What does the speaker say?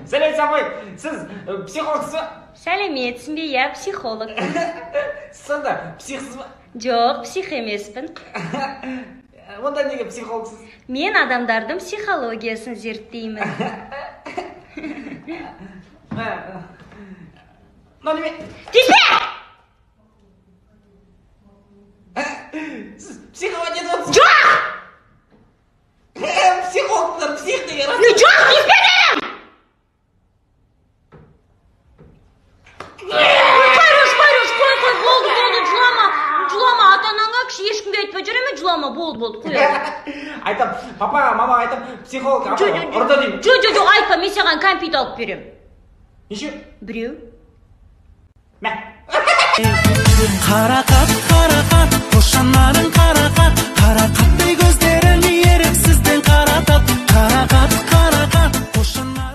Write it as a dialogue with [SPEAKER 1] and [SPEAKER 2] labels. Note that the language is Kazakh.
[SPEAKER 1] Сәлеметсіз, апай. Сіз психологсыз ба?
[SPEAKER 2] Сәлеметсің бе, иә, психолог.
[SPEAKER 1] Сіз сонда психсыз ба?
[SPEAKER 2] Жоқ, псих емеспін.
[SPEAKER 1] Онда неге психологсыз?
[SPEAKER 2] Мен адамдардың психологиясын зерттеймін.
[SPEAKER 1] Мынау неме?
[SPEAKER 2] Тиіспе!
[SPEAKER 1] Сіз психолог етіп отырсыз?
[SPEAKER 2] Жоқ!
[SPEAKER 1] Психологтар псих деген рас.
[SPEAKER 2] Жоқ, тиіспе дедім! Қайраш, Қайраш, қой, қой, болды, болды, жылама, жылама, ата-анаңа кіші ешкімге айтпай жүре ме, жылама, болды, болды, қой.
[SPEAKER 1] Айтам, папаға, мамаға айтам, психолог апай ұрды деймін.
[SPEAKER 2] Жоқ, жоқ, жоқ, айтпа, мен саған кәмпит алып берем.
[SPEAKER 1] Неше?
[SPEAKER 2] Біреу.
[SPEAKER 1] Мә.
[SPEAKER 3] Қарақат, қарақат, қошанарың қарақат, қарақаттай көздерің еріксізден қаратат. Қарақат, қарақат, қошанар.